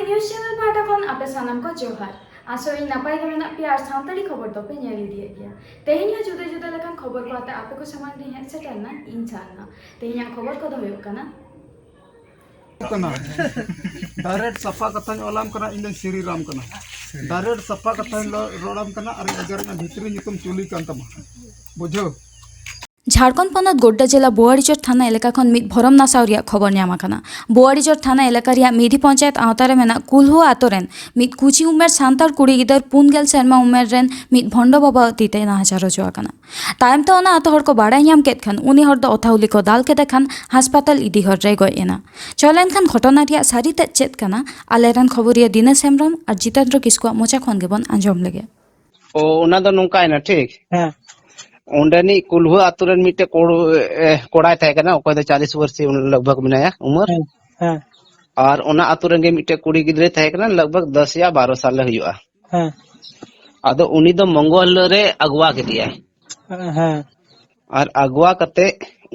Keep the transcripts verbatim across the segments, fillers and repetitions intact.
News channel ᱯᱟᱦᱴᱟ ᱠᱷᱚᱱ ᱟᱯᱮ ᱥᱟᱱᱟᱢ ᱠᱚ ᱡᱚᱦᱟᱨ᱾ ᱟᱥᱚᱜ ᱤᱧ ᱱᱟᱯᱟᱭ ᱜᱮ ᱢᱮᱱᱟᱜ ᱯᱮᱭᱟ ᱟᱨ ᱥᱟᱱᱛᱟᱲᱤ ᱠᱷᱚᱵᱚᱨ ᱫᱚᱯᱮ ᱧᱮᱞ ᱤᱫᱤᱭᱮᱫ ᱜᱮᱭᱟ᱾ ᱛᱮᱦᱮᱧ ᱦᱚᱸ ᱡᱩᱫᱟᱹ ᱡᱩᱫᱟᱹ ᱞᱮᱠᱟᱱ ᱠᱷᱚᱵᱚᱨ ᱠᱚ ᱟᱛᱮ ᱟᱯᱮ ᱠᱚ ᱥᱟᱢᱟᱝ ᱨᱤᱧ ᱦᱮᱡ ᱥᱮᱴᱮᱨ ᱮᱱᱟ ᱤᱧ ᱪᱟᱱᱱᱟ᱾ ᱛᱮᱦᱮᱧᱟᱜ ᱠᱷᱚᱵᱚᱨ ᱠᱚᱫᱚ ᱦᱩᱭᱩᱜ ᱠᱟᱱᱟ᱾ ᱠᱟᱱᱟ᱾ ᱰᱟᱭᱨᱮᱠᱴ ᱥᱟᱯᱷᱟ ᱠᱟᱛᱷᱟᱧ ᱚᱞᱟᱢ ᱠᱟᱱᱟ, ᱤᱧ ᱫᱚᱧ ᱥᱨᱤᱨᱟᱢ ᱠᱟᱱᱟ᱾ ᱰᱟᱭᱨᱮᱠᱴ ᱥᱟᱯᱷᱟ ᱠᱟᱛᱷᱟᱧ ᱞᱚ- ᱨᱚᱲᱟᱢ ᱠᱟᱱᱟ ᱟᱨ ᱟᱡᱟᱨ ᱨᱮᱱᱟᱜ ᱵᱷᱤᱛᱨᱤ ᱧᱩᱛᱩᱢ ᱪᱩᱞᱤ ᱠᱟᱱ ᱛᱟᱢᱟ᱾ ᱵᱩᱡᱷᱟᱹᱣ? ᱡᱷᱟᱲᱠᱷᱚᱸᱰ ᱯᱚᱱᱚᱛ ᱜᱳᱰᱰᱟ ᱡᱮᱞᱟ ᱵᱳᱣᱟᱲᱤᱪᱚᱨ ᱛᱷᱟᱱᱟ ᱮᱞᱟᱠᱟ ᱠᱷᱚᱱ ᱢᱤᱫ ᱵᱷᱚᱨᱚᱢ ᱱᱟᱥᱟᱣ ᱨᱮᱭᱟᱜ ᱠᱷᱚᱵᱚᱨ ᱧᱟᱢ ᱟᱠᱟᱱᱟ᱾ ᱵᱳᱣᱟᱲᱤᱪᱚᱨ ᱛᱷᱟᱱᱟ ᱮᱞᱟᱠᱟ ᱨᱮᱭᱟᱜ ᱢᱤᱫᱷᱤ ᱯᱚᱧᱪᱟᱭᱮᱛ ᱟᱣᱛᱟ ᱨᱮ ᱢᱮᱱᱟᱜ ᱠᱩᱞᱦᱩ ᱟᱛᱳ ᱨᱮᱱ ᱢᱤᱫ ᱠᱩᱪᱤ ᱩᱢᱮᱨ ᱥᱟᱱᱛᱟᱲ ᱠᱩᱲᱤ ᱜᱤᱫᱟᱹᱨ ᱯᱩᱱ ᱜᱮᱞ ᱥᱮᱨᱢᱟ ᱩᱢᱮᱨ ᱨᱮᱱ ᱢᱤᱫ ᱵᱷᱚᱱᱰᱚ ᱵᱟᱵᱟᱣᱟᱜ ᱛᱤ ᱛᱮ ᱱᱟᱦᱟᱪᱟᱨ ᱦᱚᱪᱚ ᱟᱠᱟᱱᱟ᱾ ᱛᱟᱭᱚᱢ ᱛᱮ ᱚᱱᱟ ᱟᱛᱳ ᱦᱚᱲ ᱠᱚ ᱵᱟᱲᱟᱭ ᱧᱟᱢ ᱠᱮᱫ ᱠᱷᱟᱱ ᱩᱱᱤ ᱦᱚᱲ ᱫᱚ ᱚᱛᱷᱟᱣᱞᱤ ᱠᱚ ᱫᱟᱞ ᱠᱮᱫᱮ ᱠᱷᱟᱱ ᱦᱟᱥᱯᱟᱛᱟᱞ ᱤᱫᱤ ᱦᱚᱨ ᱨᱮᱭ ᱜᱚᱡ ᱮᱱᱟ᱾ ᱪᱚᱞ ᱮᱱᱠᱷᱟᱱ ᱜᱷᱚᱴᱚᱱᱟ ᱨᱮᱭᱟᱜ ᱥᱟᱹᱨᱤ ᱛᱮᱫ ᱪᱮᱫ ᱠᱟᱱᱟ, ᱟᱞᱮᱨᱮᱱ ᱠᱷᱚᱵᱚᱨᱤᱭᱟᱹ ᱫᱤᱱᱮᱥ ᱦᱮᱢᱵᱨᱚᱢ ᱟᱨ ᱡᱤᱛᱮᱱᱫᱨᱚ ᱠᱤᱥᱠᱩᱣᱟᱜ ᱢᱚᱪᱟ ᱠᱷᱚᱱ ᱜᱮᱵᱚᱱ ᱟᱸᱡᱚᱢ ᱞᱮᱜᱮ᱾ ᱚ, ᱚᱱᱟ ᱫᱚ ᱱᱚᱝᱠᱟᱭᱮᱱᱟ, ᱴᱷᱤᱠ? ᱦᱮᱸ᱾ ᱚᱸᱰᱮᱱᱤᱡ ᱠᱩᱞᱦᱩ ᱟᱛᱳ ᱨᱮᱱ ᱢᱤᱫᱴᱮᱡ ᱠᱚᱲ-, ᱮ, ᱠᱚᱲᱟᱭ ᱛᱟᱦᱮᱸ ᱠᱟᱱᱟ, ᱚᱠᱚᱭ ᱫᱚ ᱪᱟᱞᱤᱥ ᱵᱚᱨᱥᱤ ᱞᱟᱜᱽ ᱵᱷᱟᱜᱽ ᱢᱮᱱᱟᱭᱟ ᱩᱢᱮᱨ᱾ ᱦᱮᱸ᱾ ᱦᱮᱸ᱾ ᱟᱨ ᱚᱱᱟ ᱟᱛᱳ ᱨᱮᱱ ᱜᱮ ᱢᱤᱫᱴᱮᱡ ᱠᱩᱲᱤ ᱜᱤᱫᱽᱨᱟᱹᱭ ᱛᱟᱦᱮᱸ ᱠᱟᱱᱟ, ᱞᱟᱜᱽ ᱵᱷᱟᱜᱽ ᱫᱚᱥ ᱭᱟ ᱵᱟᱨᱚ ᱥᱟᱞᱮ ᱦᱩᱭᱩᱜᱼᱟ᱾ ᱦᱮᱸ᱾ ᱟᱫᱚ ᱩᱱᱤ ᱫᱚ ᱢᱚᱝᱜᱚᱞ ᱦᱤᱞᱳᱜ ᱨᱮ ᱟᱜᱩᱣᱟ ᱠᱮᱫᱮᱭᱟᱭ᱾ ᱦᱮᱸ᱾ ᱟᱨ ᱟᱜᱩᱣᱟ ᱠᱟᱛᱮ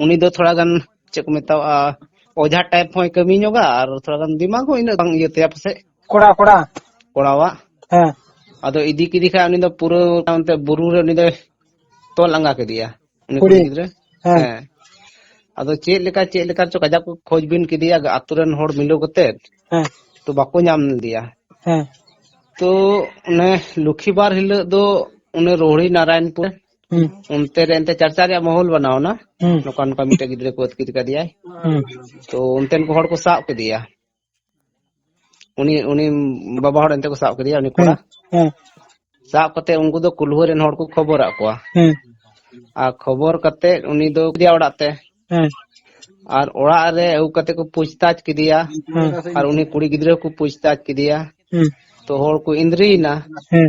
ᱩᱱᱤ ᱫᱚ ᱛᱷᱚᱲᱟ ᱜᱟᱱ, ᱪᱮᱫ ᱠᱚ ᱢᱮᱛᱟᱣᱟᱜᱼᱟ, ᱚᱡᱷᱟ ᱴᱟᱭᱤᱯ ᱦᱚᱸᱭ ᱠᱟᱹᱢᱤ ᱧᱚᱜᱟ ᱟᱨ ᱛᱷᱚᱲᱟ ᱜᱟᱱ ᱫᱤᱢᱟᱜᱽ ᱦᱚᱸ ᱤᱱᱟᱹᱜ ᱵᱟᱝ ᱤᱭᱟᱹ ᱛᱟᱭᱟ ᱯᱟᱥᱮᱡ᱾ ᱠᱚᱲᱟ, ᱠᱚᱲᱟ᱾ ᱠᱚᱲᱟᱣᱟᱜ᱾ ᱦᱮᱸ᱾ ᱟᱫᱚ ᱤᱫᱤ ᱠᱮᱫᱮ ᱠᱷᱟᱡ ᱩᱱᱤ ᱫᱚ ᱯᱩᱨᱟᱹ ᱚᱱᱛᱮ ᱵᱩᱨᱩ ᱨᱮ ᱩᱱᱤ ᱫᱚᱭ ᱛᱚᱞ ᱞᱟᱸᱜᱟ ᱠᱮᱫᱮᱭᱟ, ᱩᱱᱤ ᱠᱩᱲᱤ ᱠᱩᱲᱤ? ᱜᱤᱫᱽᱨᱟᱹ᱾ ᱦᱮᱸ᱾ ᱦᱮᱸ᱾ ᱟᱫᱚ ᱪᱮᱫ ᱞᱮᱠᱟ, ᱪᱮᱫ ᱞᱮᱠᱟ ᱪᱚ ᱠᱟᱡᱟᱠ ᱠᱚ ᱠᱷᱚᱡᱽᱵᱤᱱ ᱠᱮᱫᱮᱭᱟ, ᱟᱛᱳ ᱨᱮᱱ ᱦᱚᱲ ᱢᱤᱞᱟᱹᱣ ᱠᱟᱛᱮ, ᱦᱮᱸ᱾ ᱛᱚ ᱵᱟᱠᱚ ᱧᱟᱢ ᱞᱮᱫᱮᱭᱟ᱾ ᱦᱮᱸ᱾ ᱛᱚ ᱚᱱᱮ ᱞᱚᱠᱠᱷᱤᱵᱟᱨ ᱦᱤᱞᱳᱜ ᱫᱚ ᱚᱱᱮ ᱨᱳᱦᱲᱤ ᱱᱟᱨᱟᱭᱚᱱᱯᱩᱨ, ᱦᱩᱸ᱾ ᱚᱱᱛᱮ ᱨᱮ ᱮᱱᱛᱮ ᱪᱟᱨᱪᱟ ᱨᱮᱭᱟᱜ ᱢᱟᱦᱚᱞ ᱵᱮᱱᱟᱣ ᱮᱱᱟ᱾ ᱦᱩᱸ᱾ ᱱᱚᱝᱠᱟ ᱱᱚᱝᱠᱟ ᱢᱤᱫᱴᱮᱡ ᱜᱤᱫᱽᱨᱟᱹ ᱠᱚ ᱟᱹᱛᱠᱤᱨ ᱠᱟᱫᱮᱭᱟᱭ᱾ ᱦᱩᱸ᱾ ᱛᱚ ᱚᱱᱛᱮᱱ ᱠᱚ ᱦᱚᱲ ᱠᱚ ᱥᱟᱵ ᱠᱮᱫᱮᱭᱟ, ᱩᱱᱤ, ᱩᱱᱤ ᱵᱟᱵᱟ ᱦᱚᱲ ᱮᱱᱛᱮ ᱠᱚ ᱥᱟᱵ ᱠᱮᱫᱮᱭᱟ, ᱩᱱᱤ ᱦᱩᱸ᱾ ᱠᱚᱲᱟ᱾ ᱦᱩᱸ᱾ ᱥᱟᱵ ᱠᱟᱛᱮ ᱩᱱᱠᱩ ᱫᱚ ᱠᱩᱞᱦᱩ ᱨᱮᱱ ᱦᱚᱲ ᱠᱚ ᱠᱷᱚᱵᱚᱨᱟᱫ ᱠᱚᱣᱟ᱾ ᱦᱩᱸ᱾ ᱟᱨ ᱠᱷᱚᱵᱚᱨ ᱠᱟᱛᱮ ᱩᱱᱤ ᱫᱚ ᱤᱫᱤᱭᱟ ᱚᱲᱟᱜ ᱛᱮ᱾ ᱦᱩᱸ᱾ ᱟᱨ ᱚᱲᱟᱜ ᱨᱮ ᱟᱹᱜᱩ ᱠᱟᱛᱮ ᱠᱚ ᱯᱩᱪᱷᱛᱟᱪ ᱠᱮᱫᱮᱭᱟ᱾ ᱦᱩᱸ᱾ ᱟᱨ ᱩᱱᱤ ᱠᱩᱲᱤ ᱜᱤᱫᱽᱨᱟᱹ ᱠᱚ ᱯᱩᱪᱷᱛᱟᱪ ᱠᱮᱫᱮᱭᱟ᱾ ᱦᱩᱸ᱾ ᱛᱚ ᱦᱚᱲ ᱠᱚ ᱤᱱᱫᱽᱨᱤᱭᱮᱱᱟ᱾ ᱦᱩᱸ᱾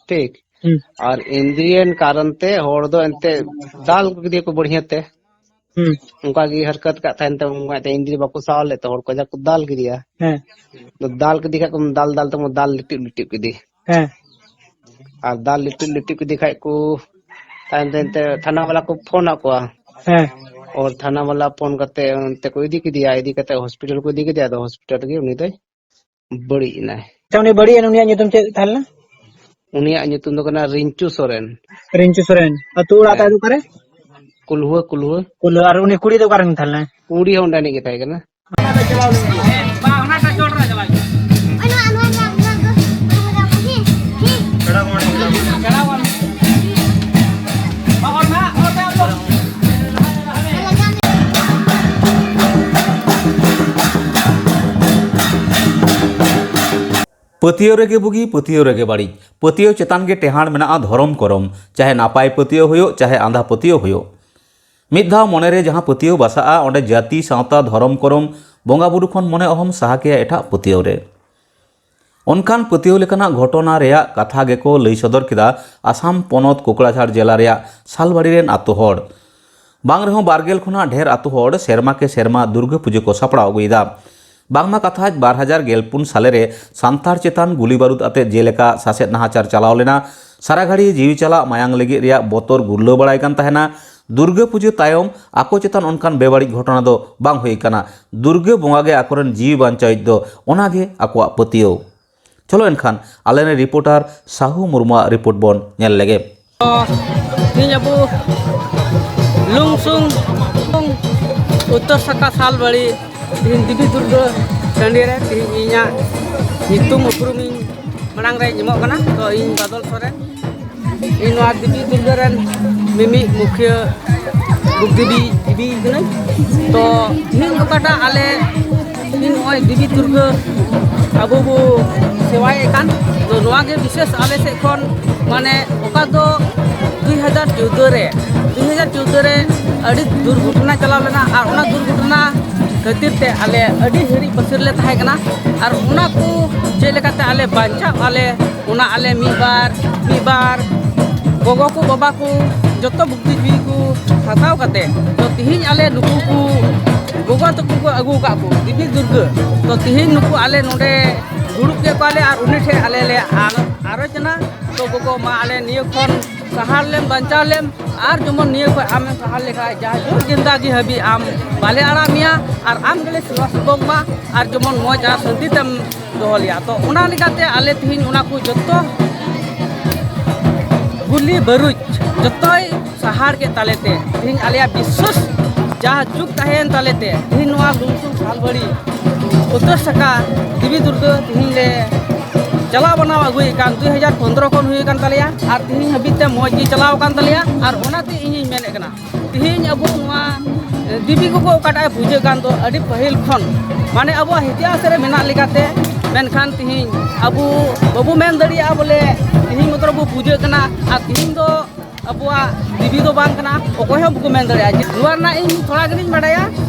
ᱴᱷᱤᱠ᱾ ᱦᱩᱸ᱾ ᱟᱨ ᱤᱱᱫᱽᱨᱤᱭᱮᱱ ᱠᱟᱨᱚᱱ ᱛᱮ ᱦᱚᱲ ᱫᱚ ᱮᱱᱛᱮ ᱫᱟᱞ ᱠᱮᱫᱮᱭᱟ ᱠᱚ ᱵᱟᱹᱲᱦᱤᱭᱟᱹ ᱛᱮ᱾ ᱦᱩᱸ᱾ ᱚᱱᱠᱟ ᱜᱮ ᱦᱟᱨᱠᱟᱛ ᱠᱟᱜ ᱛᱟᱦᱮᱱ ᱛᱮ ᱩᱱᱠᱩ ᱤᱱᱫᱽᱨᱤ ᱵᱟᱠᱚ ᱥᱟᱦᱟᱣ ᱞᱮᱫ ᱛᱮ ᱦᱚᱲ ᱠᱟᱡᱟᱠ ᱠᱚ ᱫᱟᱞ ᱠᱮᱫᱮᱭᱟ᱾ ᱦᱮᱸ᱾ ᱫᱟᱞ ᱠᱮᱫᱮ ᱠᱷᱟᱡ ᱠᱚ ᱫᱟᱞ ᱫᱟᱞ ᱛᱮ ᱫᱟᱞ ᱞᱤᱴᱤᱯ ᱞᱤᱴᱤᱯ ᱠᱮᱫᱮ᱾ ᱦᱮᱸ᱾ ᱟᱨ ᱫᱟᱞ ᱞᱤᱴᱤᱯ ᱞᱤᱴᱤᱯ ᱠᱮᱫᱮ ᱠᱷᱟᱡ ᱠᱚ ᱛᱟᱭᱚᱢ ᱛᱮ ᱮᱱᱛᱮ ᱛᱷᱟᱱᱟ ᱵᱟᱞᱟ ᱠᱚ ᱯᱷᱳᱱ ᱟᱫ ᱠᱚᱣᱟ᱾ ᱦᱮᱸ᱾ ᱟᱨ ᱛᱷᱟᱱᱟ ᱵᱟᱞᱟ ᱯᱷᱳᱱ ᱠᱟᱛᱮ ᱚᱱᱛᱮ ᱠᱚ ᱤᱫᱤ ᱠᱮᱫᱮᱭᱟ, ᱤᱫᱤ ᱠᱟᱛᱮ ᱦᱚᱥᱯᱤᱴᱟᱞ ᱠᱚ ᱤᱫᱤ ᱠᱮᱫᱮᱭᱟ᱾ ᱟᱫᱚ ᱦᱚᱥᱯᱤᱴᱟᱞ ᱨᱮᱜᱮ ᱩᱱᱤ ᱫᱚᱭ ᱵᱟᱹᱲᱤᱡ ᱮᱱᱟᱭ᱾ ᱟᱪᱪᱷᱟ, ᱩᱱᱤ ᱵᱟᱹᱲᱤᱡ ᱮᱱ, ᱩᱱᱤᱭᱟᱜ ᱧᱩᱛᱩᱢ ᱪᱮᱫ ᱛᱟᱦᱮᱸ ᱞᱮᱱᱟ? ᱩᱱᱤᱭᱟᱜ ᱧᱩᱛᱩᱢ ᱫᱚ ᱠᱟᱱᱟ ᱨᱤᱧᱪᱩ ᱥᱚᱨᱮᱱ᱾ ᱨᱤᱧᱪᱩ ᱥᱚᱨᱮᱱ᱾ ᱟᱹᱛᱩ ᱚᱲᱟᱜ ᱛᱟᱭ ᱦᱮᱸ᱾ ᱫᱚ ᱚᱠᱟᱨᱮ? ᱠᱩᱞᱦᱩᱣᱟᱹ, ᱠᱩᱞᱦᱩᱣᱟᱹ᱾ ᱠᱩᱞᱦᱩᱣᱟᱹ᱾ ᱟᱨ ᱩᱱᱤ ᱠᱩᱲᱤ ᱫᱚ ᱚᱠᱟᱨᱮᱱ ᱛᱟᱦᱮᱸ ᱞᱮᱱᱟᱭ? ᱠᱩᱲᱤ ᱦᱚᱸ ᱚᱸᱰᱮᱱᱤᱡ ᱜᱮ ᱛᱟᱦᱮᱸ ᱠᱟᱱᱟ᱾ ᱯᱟᱹᱛᱭᱟᱹᱣ ᱨᱮᱜᱮ ᱵᱩᱜᱤ, ᱯᱟᱹᱛᱭᱟᱹᱣ ᱨᱮᱜᱮ ᱵᱟᱹᱲᱤᱡ᱾ ᱯᱟᱹᱛᱭᱟᱹᱣ ᱪᱮᱛᱟᱱ ᱜᱮ ᱴᱮᱦᱟᱸᱰ ᱢᱮᱱᱟᱜᱼᱟ ᱫᱷᱚᱨᱚᱢ ᱠᱚᱨᱚᱢ᱾ ᱪᱟᱦᱮ ᱱᱟᱯᱟᱭ ᱯᱟᱹᱛᱭᱟᱹᱣ ᱦᱩᱭᱩᱜ, ᱪᱟᱦᱮ ᱟᱸᱫᱷᱟ ᱯᱟᱹᱛᱭᱟᱹᱣ ᱦᱩᱭᱩᱜ᱾ ᱢᱤᱫ ᱫᱷᱟᱣ ᱢᱚᱱᱮ ᱨᱮ ᱡᱟᱦᱟᱸ ᱯᱟᱹᱛᱭᱟᱹᱣ ᱵᱟᱥᱟᱜᱼᱟ, ᱚᱸᱰᱮ ᱡᱟᱹᱛᱤ, ᱥᱟᱶᱛᱟ, ᱫᱷᱚᱨᱚᱢ ᱠᱚᱨᱚᱢ, ᱵᱚᱸᱜᱟ ᱵᱩᱨᱩ ᱠᱷᱚᱱ ᱢᱚᱱᱮ ᱚᱦᱚᱢ ᱥᱟᱦᱟ ᱠᱮᱭᱟ ᱮᱴᱟᱜ ᱯᱟᱹᱛᱭᱟᱹᱣ ᱨᱮ᱾ ᱚᱱᱠᱟᱱ ᱯᱟᱹᱛᱭᱟᱹᱣ ᱞᱮᱠᱟᱱᱟᱜ ᱜᱷᱚᱴᱚᱱᱟ ᱨᱮᱭᱟᱜ ᱠᱟᱛᱷᱟ ᱜᱮᱠᱚ ᱞᱟᱹᱭ ᱥᱚᱫᱚᱨ ᱠᱮᱫᱟ ᱟᱥᱟᱢ ᱯᱚᱱᱚᱛ ᱠᱳᱠᱲᱟᱡᱷᱟᱲ ᱡᱮᱞᱟ ᱨᱮᱭᱟᱜ ᱥᱟᱞᱵᱟᱲᱤ ᱨᱮᱱ ᱟᱛᱳ ᱦᱚᱲ᱾ ᱵᱟᱝ ᱨᱮᱦᱚᱸ ᱵᱟᱨ ᱜᱮᱞ ᱠᱷᱚᱱᱟᱜ ᱰᱷᱮᱨ ᱟᱛᱳ ᱦᱚᱲ ᱥᱮᱨᱢᱟ ᱠᱮ ᱥᱮᱨᱢᱟ ᱫᱩᱨᱜᱟᱹ ᱯᱩᱡᱟᱹ ᱠᱚ ᱥᱟᱯᱲᱟᱣ ᱟᱹᱜᱩᱭᱮᱫᱟ᱾ ᱵᱟᱝᱢᱟ ᱠᱟᱛᱷᱟᱡ ᱵᱟᱨ ᱦᱟᱡᱟᱨ ᱜᱮᱞ ᱯᱩᱱ ᱥᱟᱞᱮ ᱨᱮ ᱥᱟᱱᱛᱟᱲ ᱪᱮᱛᱟᱱ ᱜᱩᱞᱤ ᱵᱟᱹᱨᱩᱫ ᱟᱛᱮ ᱡᱮᱞᱮᱠᱟ ᱥᱟᱥᱮᱛ ᱱᱟᱦᱟᱪᱟᱨ ᱪᱟᱞᱟᱣ ᱞᱮᱱᱟ, ᱥᱟᱨᱟ ᱜᱷᱟᱹᱲᱤ ᱡᱤᱣᱤ ᱪᱟᱞᱟᱜ ᱢᱟᱭᱟᱝ ᱞᱟᱹᱜᱤᱫ ᱨᱮᱭᱟᱜ ᱵᱚᱛᱚᱨ ᱜᱩᱨᱞᱟᱹᱣ ᱵᱟᱲᱟᱭ ᱠᱟᱱ ᱛᱟᱦᱮᱱᱟ᱾ ᱫᱩᱨᱜᱟᱹ ᱯᱩᱡᱟᱹ ᱛᱟᱭᱚᱢ ᱟᱠᱚ ᱪᱮᱛᱟᱱ ᱚᱱᱠᱟᱱ ᱵᱮᱵᱟᱹᱲᱤᱡ ᱜᱷᱚᱴᱚᱱᱟ ᱫᱚ ᱵᱟᱝ ᱦᱩᱭ ᱟᱠᱟᱱᱟ᱾ ᱫᱩᱨᱜᱟᱹ ᱵᱚᱸᱜᱟ ᱜᱮ ᱟᱠᱚᱨᱮᱱ ᱡᱤᱣᱤ ᱵᱟᱧᱪᱟᱣᱤᱡ ᱫᱚ, ᱚᱱᱟᱜᱮ ᱟᱠᱚᱣᱟᱜ ᱯᱟᱹᱛᱭᱟᱹᱣ᱾ ᱪᱚᱞᱚ ᱮᱱᱠᱷᱟᱱ ᱟᱞᱮᱨᱮᱱ ᱨᱤᱯᱳᱨᱴᱟᱨ ᱥᱟᱦᱩ ᱢᱩᱨᱢᱩᱣᱟᱜ ᱨᱤᱯᱳᱨᱴ ᱵᱚᱱ ᱧᱮᱞ ᱞᱮᱜᱮ᱾ ᱛᱮᱦᱮᱧ ᱟᱵᱚ ᱞᱩᱝᱥᱩᱝ ᱩᱛᱛᱚᱨ ᱥᱟᱠᱟ ᱥᱟᱞᱵᱟᱲᱤ, ᱛᱮᱦᱮᱧ ᱫᱮᱵᱤ ᱫᱩᱨᱜᱟᱹ ᱴᱟᱺᱰᱤ ᱨᱮ ᱛᱮᱦᱮᱧ ᱤᱧᱟᱹᱜ ᱧᱩᱛᱩᱢ ᱩᱯᱨᱩᱢᱤᱧ ᱢᱟᱲᱟᱝ ᱨᱮᱧ ᱮᱢᱚᱜ ᱠᱟᱱᱟ᱾ ᱛᱚ, ᱤᱧ ᱵᱟᱫᱚᱞ ᱥᱚᱨᱮᱱ, ᱤᱧ ᱱᱚᱣᱟ ᱫᱮᱵᱤ ᱫᱩᱨᱜᱟᱹ ᱨᱮᱱ ᱢᱤᱢᱤᱫ ᱢᱩᱠᱷᱤᱭᱟᱹ ᱫᱮᱵᱤ, ᱫᱮᱵᱤ ᱠᱟᱹᱱᱟᱹᱧ᱾ ᱛᱚ, ᱛᱮᱦᱮᱧ ᱚᱠᱟᱴᱟᱜ ᱟᱞᱮ ᱛᱮᱦᱮᱧ ᱱᱚᱜᱼᱚᱭ ᱫᱮᱵᱤ ᱫᱩᱨᱜᱟᱹ ᱟᱵᱚ ᱵᱚ ᱥᱮᱵᱟᱭᱮᱫ ᱠᱟᱱ, ᱛᱚ, ᱱᱚᱣᱟ ᱜᱮ ᱵᱤᱥᱮᱥ ᱟᱞᱮ ᱥᱮᱫ ᱠᱷᱚᱱ, ᱢᱟᱱᱮ, ᱚᱠᱟ ᱫᱚ ᱫᱩᱭ ᱦᱟᱡᱟᱨ ᱪᱳᱫᱽᱫᱳ ᱨᱮ, ᱫᱩᱭ ᱦᱟᱡᱟᱨ ᱪᱳᱫᱽᱫᱳ ᱨᱮ ᱟᱹᱰᱤ ᱫᱩᱨᱜᱷᱚᱴᱚᱱᱟ ᱪᱟᱞᱟᱣ ᱞᱮᱱᱟ, ᱟᱨ ᱚᱱᱟ ᱫᱩᱨᱜᱷᱚᱴᱚᱱᱟ ᱠᱷᱟᱹᱛᱤᱨ ᱛᱮ ᱟᱞᱮ ᱟᱹᱰᱤ ᱦᱤᱨᱤᱡ ᱯᱟᱹᱥᱤᱨ ᱞᱮ ᱛᱟᱦᱮᱸ ᱠᱟᱱᱟ᱾ ᱟᱨ ᱚᱱᱟ ᱠᱚ ᱪᱮᱫ ᱞᱮᱠᱟᱛᱮ ᱟᱞᱮ ᱵᱟᱧᱪᱟᱜ ᱟᱞᱮ, ᱚᱱᱟ ᱟᱞᱮ ᱢᱤᱫ ᱵᱟᱨ, ᱢᱤᱫ ᱵᱟᱨ ᱜᱚᱜᱚ ᱠᱚ, ᱵᱟᱵᱟ ᱠᱚ, ᱡᱚᱛᱚ ᱵᱩᱫᱽᱫᱷᱤᱡᱤᱵᱤ ᱠᱚ ᱦᱟᱛᱟᱣ ᱠᱟᱛᱮ, ᱛᱚ, ᱛᱤᱦᱤᱧ ᱟᱞᱮ ᱱᱩᱠᱩ ᱠᱚ ᱜᱚᱜᱚ ᱛᱟᱠᱚ ᱠᱚ ᱟᱹᱜᱩ ᱟᱠᱟᱫ ᱠᱚ ᱫᱮᱵᱤ ᱫᱩᱨᱜᱟᱹ᱾ ᱛᱚ, ᱛᱤᱦᱤᱧ ᱱᱩᱠᱩ ᱟᱞᱮ ᱱᱚᱰᱮ ᱫᱩᱲᱩᱵ ᱠᱮᱫ ᱠᱚᱣᱟᱞᱮ ᱟᱨ ᱩᱱᱤ ᱴᱷᱮᱱ ᱟᱞᱮ ᱞᱮ ᱟᱨ-, ᱟᱨᱚᱡᱽ ᱮᱱᱟ᱾ ᱛᱚ, ᱜᱚᱜᱚ, ᱢᱟ ᱟᱞᱮ ᱱᱤᱭᱟᱹ ᱠᱷᱚᱱ ᱥᱟᱦᱟᱨ ᱞᱮᱢ, ᱵᱟᱧᱪᱟᱣ ᱞᱮᱢ, ᱟᱨ ᱡᱮᱢᱚᱱ ᱱᱤᱭᱟᱹ ᱠᱷᱚᱱ ᱟᱢᱮᱢ ᱥᱟᱦᱟᱨ ᱞᱮᱠᱷᱟᱱ ᱡᱟᱦᱟᱸ ᱡᱩᱜᱽ ᱡᱤᱱᱫᱟᱜᱤ ᱦᱟᱹᱵᱤᱡ ᱟᱢ ᱵᱟᱞᱮ ᱟᱲᱟᱜ ᱢᱮᱭᱟ ᱟᱨ ᱟᱢ ᱜᱮᱞᱮ ᱥᱮᱵᱟ ᱥᱮᱵᱚᱠ ᱢᱟ ᱟᱨ ᱡᱮᱢᱚᱱ ᱢᱚᱡᱽ ᱟᱨ ᱥᱟᱹᱱᱛᱤ ᱛᱮᱢ ᱫᱚᱦᱚ ᱞᱮᱭᱟ᱾ ᱛᱚ ᱚᱱᱟ ᱞᱮᱠᱟᱛᱮ ᱟᱞᱮ ᱛᱮᱦᱮᱧ ᱚᱱᱟ ᱠᱚ ᱡᱚᱛᱚ ᱜᱩᱞᱤ ᱵᱟᱹᱨᱩᱡ ᱡᱚᱛᱚᱭ ᱥᱟᱦᱟᱨ ᱠᱮᱫ ᱛᱟᱞᱮ ᱛᱮ ᱛᱮᱦᱮᱧ ᱟᱞᱮᱭᱟᱜ ᱵᱤᱥᱥᱟᱹᱥ ᱡᱟᱦᱟᱸ ᱡᱩᱜᱽ ᱛᱟᱦᱮᱸᱭᱮᱱ ᱛᱟᱞᱮ ᱛᱮ ᱛᱮᱦᱮᱧ ᱱᱚᱣᱟ ᱞᱩᱢᱥᱩᱝ ᱥᱟᱞᱵᱟᱲᱤ ᱩᱛᱛᱚᱨ ᱥᱟᱠᱟ ᱫᱮᱵᱤ ᱫᱩᱨᱜᱟᱹ ᱛᱮᱦᱮᱧ ᱞᱮ ᱪᱟᱞᱟᱣ ᱵᱟᱱᱟᱣ ᱟᱹᱜᱩᱭᱮᱫ ᱠᱟᱱ ᱫᱩᱭ ᱦᱟᱡᱟᱨ ᱯᱚᱱᱫᱽᱨᱚ ᱠᱷᱚᱱ ᱦᱩᱭ ᱟᱠᱟᱱ ᱛᱟᱞᱮᱭᱟ ᱟᱨ ᱛᱮᱦᱮᱧ ᱦᱟᱹᱵᱤᱡ ᱛᱮ ᱢᱚᱡᱽ ᱜᱮ ᱪᱟᱞᱟᱣ ᱟᱠᱟᱱ ᱛᱟᱞᱮᱭᱟ᱾ ᱟᱨ ᱚᱱᱟᱛᱮ ᱤᱧᱤᱧ ᱢᱮᱱᱮᱫ ᱠᱟᱱᱟ ᱛᱮᱦᱮᱧ ᱟᱵᱚ ᱱᱚᱣᱟ ᱫᱮᱵᱤ ᱜᱚᱜᱚ ᱚᱠᱟᱴᱟᱜ ᱮ ᱯᱩᱡᱟᱹ ᱠᱟᱱ ᱫᱚ ᱟᱹᱰᱤ ᱯᱟᱹᱦᱤᱞ ᱠᱷᱚᱱ ᱢᱟᱱᱮ ᱟᱵᱚᱣᱟᱜ ᱤᱛᱤᱦᱟᱥ ᱨᱮ ᱢᱮᱱᱟᱜ ᱞᱮᱠᱟᱛᱮ, ᱢᱮᱱᱠᱷᱟᱱ ᱛᱮᱦᱮᱧ ᱟᱵᱚ ᱵᱟᱵᱚ ᱢᱮᱱ ᱫᱟᱲᱮᱭᱟᱜᱼᱟ ᱵᱚᱞᱮ ᱛᱮᱦᱮᱧ ᱢᱚᱛᱞᱚᱵ ᱵᱚ ᱯᱩᱡᱟᱹᱜ ᱠᱟᱱᱟ ᱟᱨ ᱛᱮᱦᱮᱧ ᱫᱚ ᱟᱵᱚᱣᱟᱜ ᱫᱮᱵᱤ ᱫᱚ ᱵᱟᱝ ᱠᱟᱱᱟ, ᱚᱠᱚᱭ ᱦᱚᱸ ᱵᱟᱠᱚ ᱢᱮᱱ ᱫᱟᱲᱮᱭᱟᱜᱼᱟ᱾ ᱡᱮ ᱱᱚᱣᱟ ᱨᱮᱱᱟᱜ ᱤᱧ ᱛᱷᱚᱲᱟ ᱜᱟᱱᱤᱧ ᱵᱟᱰᱟᱭᱟ᱾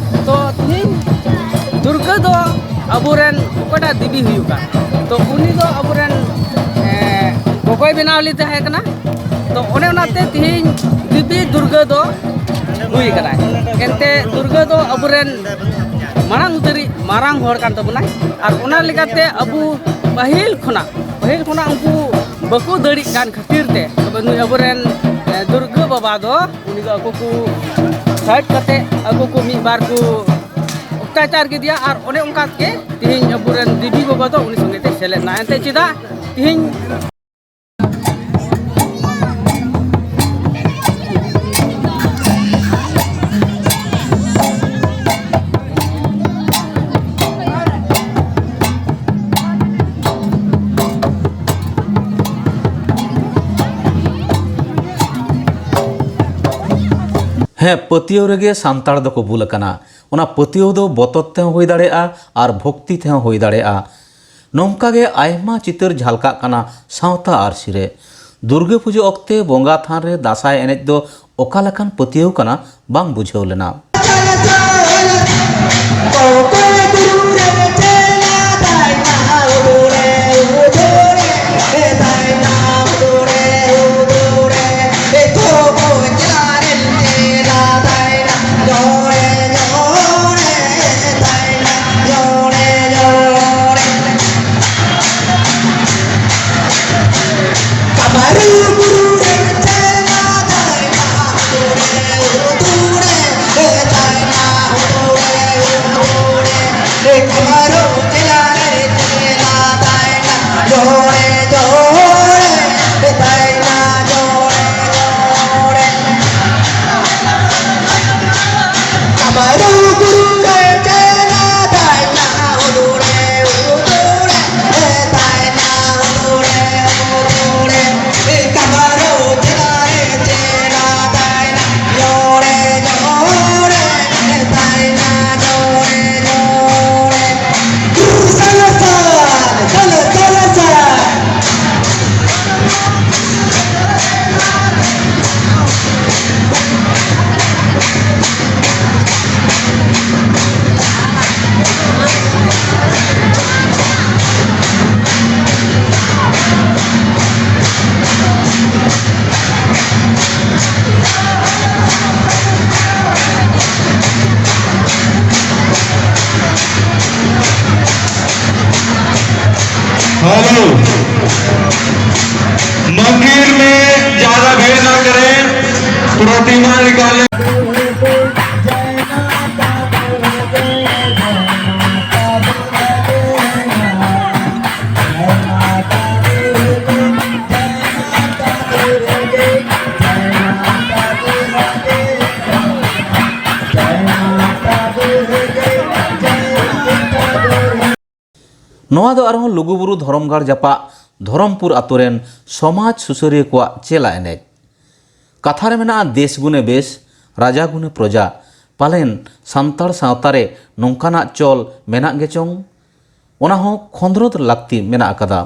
ᱛᱚ ᱛᱮᱦᱮᱧ ᱫᱩᱨᱜᱟᱹ ᱫᱚ ᱟᱵᱚᱨᱮᱱ ᱚᱠᱚᱭᱴᱟᱜ ᱫᱮᱵᱤ ᱦᱩᱭᱩᱜ ᱠᱟᱱ, ᱛᱚ ᱩᱱᱤ ᱫᱚ ᱟᱵᱚᱨᱮᱱ ᱮ, ᱜᱚᱜᱚᱭ ᱵᱮᱱᱟᱣ ᱞᱮᱫᱮ ᱛᱟᱦᱮᱸ ᱠᱟᱱᱟ᱾ ᱛᱚ ᱚᱱᱮ ᱚᱱᱟᱛᱮ ᱛᱮᱦᱮᱧ ᱫᱮᱵᱤ ᱫᱩᱨᱜᱟᱹ ᱫᱚ ᱦᱩᱭ ᱠᱟᱱᱟᱭ᱾ ᱮᱱᱛᱮ ᱫᱩᱨᱜᱟᱹ ᱫᱚ ᱟᱵᱚᱨᱮᱱ ᱢᱟᱲᱟᱝ ᱩᱛᱟᱹᱨᱤᱡ ᱢᱟᱨᱟᱝ ᱦᱚᱲ ᱠᱟᱱ ᱛᱟᱵᱚᱱᱟᱭ᱾ ᱟᱨ ᱚᱱᱟ ᱞᱮᱠᱟᱛᱮ ᱟᱵᱚ ᱯᱟᱹᱦᱤᱞ ᱠᱷᱚᱱᱟᱜ ᱯᱟᱹᱦᱤᱞ ᱠᱷᱚᱱᱟᱜ ᱩᱱᱠᱩ ᱵᱟᱠᱚ ᱫᱟᱹᱲᱤᱜ ᱠᱟᱱ ᱠᱷᱟᱹᱛᱤᱨ ᱛᱮ ᱛᱚᱵᱮ ᱱᱩᱭ ᱟᱵᱚᱨᱮᱱ ᱮ, ᱫᱩᱨᱜᱟᱹ ᱵᱟᱵᱟ ᱫᱚ ᱩᱱᱤ ᱫᱚ ᱟᱠᱚ ᱠᱚ ᱥᱟᱭᱤᱰ ᱠᱟᱛᱮ ᱟᱠᱚ ᱠᱚ ᱢᱤᱫ ᱵᱟᱨ ᱠᱚ ᱚᱛᱛᱟᱪᱟᱨ ᱠᱮᱫᱮᱭᱟ᱾ ᱟᱨ ᱚᱱᱮ ᱚᱱᱠᱟ ᱜᱮ ᱛᱮᱦᱮᱧ ᱟᱵᱚᱨᱮᱱ ᱫᱮᱵᱤ ᱜᱚᱜᱚ ᱫᱚ ᱩᱱᱤ ᱥᱚᱸᱜᱮ ᱛᱮ ᱥᱮᱞᱮᱫ ᱮᱱᱟ᱾ ᱮᱱᱛᱮ ᱪᱮᱫᱟᱜ ᱛᱮᱦᱮᱧ ᱦᱮᱸ, ᱯᱟᱹᱛᱭᱟᱹᱣ ᱨᱮᱜᱮ ᱥᱟᱱᱛᱟᱲ ᱫᱚᱠᱚ ᱵᱩᱞ ᱟᱠᱟᱱᱟ᱾ ᱚᱱᱟ ᱯᱟᱹᱛᱭᱟᱹᱣ ᱫᱚ ᱵᱚᱛᱚᱨ ᱛᱮᱦᱚᱸ ᱦᱩᱭ ᱫᱟᱲᱮᱭᱟᱜᱼᱟ ᱟᱨ ᱵᱷᱚᱠᱛᱤ ᱛᱮᱦᱚᱸ ᱦᱩᱭ ᱫᱟᱲᱮᱭᱟᱜᱼᱟ᱾ ᱱᱚᱝᱠᱟ ᱜᱮ ᱟᱭᱢᱟ ᱪᱤᱛᱟᱹᱨ ᱡᱷᱟᱞᱠᱟᱜ ᱠᱟᱱᱟ ᱥᱟᱶᱛᱟ ᱟᱹᱨᱥᱤ ᱨᱮ᱾ ᱫᱩᱨᱜᱟᱹ ᱯᱩᱡᱟᱹ ᱚᱠᱛᱮ ᱵᱚᱸᱜᱟ ᱛᱷᱟᱱ ᱨᱮ ᱫᱟᱸᱥᱟᱭ ᱮᱱᱮᱡ ᱫᱚ ᱚᱠᱟ ᱞᱮᱠᱟᱱ ᱯᱟᱹᱛᱭᱟᱹᱣ ᱠᱟᱱᱟ, ᱵᱟᱝ ᱵᱩᱡᱷᱟᱹᱣ ᱞᱮᱱᱟ᱾ प्रतिमा निकाले। ᱱᱚᱣᱟ ᱫᱚ ᱟᱨᱦᱚᱸ ᱞᱩᱜᱩᱵᱩᱨᱩ ᱫᱷᱚᱨᱚᱢᱜᱟᱲ ᱡᱟᱯᱟᱜ ᱫᱷᱚᱨᱚᱢᱯᱩᱨ ᱟᱛᱳ ᱨᱮᱱ ᱥᱚᱢᱟᱡᱽ ᱥᱩᱥᱟᱹᱨᱤᱭᱟᱹ ᱠᱚᱣᱟᱜ ᱪᱮᱞᱟ ᱮᱱᱮᱡ᱾ ᱠᱟᱛᱷᱟ ᱨᱮ ᱢᱮᱱᱟᱜᱼᱟ, "ᱫᱮᱥ ᱜᱩᱱᱮ ᱵᱮᱥ, ᱨᱟᱡᱟ ᱜᱩᱱᱮ ᱯᱨᱚᱡᱟ᱾" ᱯᱟᱞᱮᱱ ᱥᱟᱱᱛᱟᱲ ᱥᱟᱶᱛᱟ ᱨᱮ ᱱᱚᱝᱠᱟᱱᱟᱜ ᱪᱚᱞ ᱢᱮᱱᱟᱜ ᱜᱮ ᱪᱚᱝ? ᱚᱱᱟ ᱦᱚᱸ ᱠᱷᱚᱸᱫᱽᱨᱚᱸᱫᱽ ᱞᱟᱹᱠᱛᱤ ᱢᱮᱱᱟᱜ ᱟᱠᱟᱫᱟ᱾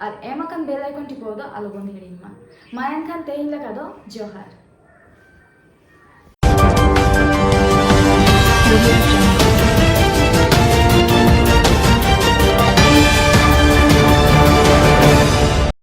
ᱟᱨ ᱮᱢ ᱟᱠᱟᱱ bell icon ᱴᱤᱯᱟᱹᱣ ᱫᱚ ᱟᱞᱚᱵᱚᱱ ᱦᱤᱲᱤᱧ ᱢᱟ᱾ ᱢᱟ ᱮᱱᱠᱷᱟᱱ ᱛᱮᱦᱮᱧ ᱞᱮᱠᱟ ᱫᱚ ᱡᱚᱦᱟᱨ᱾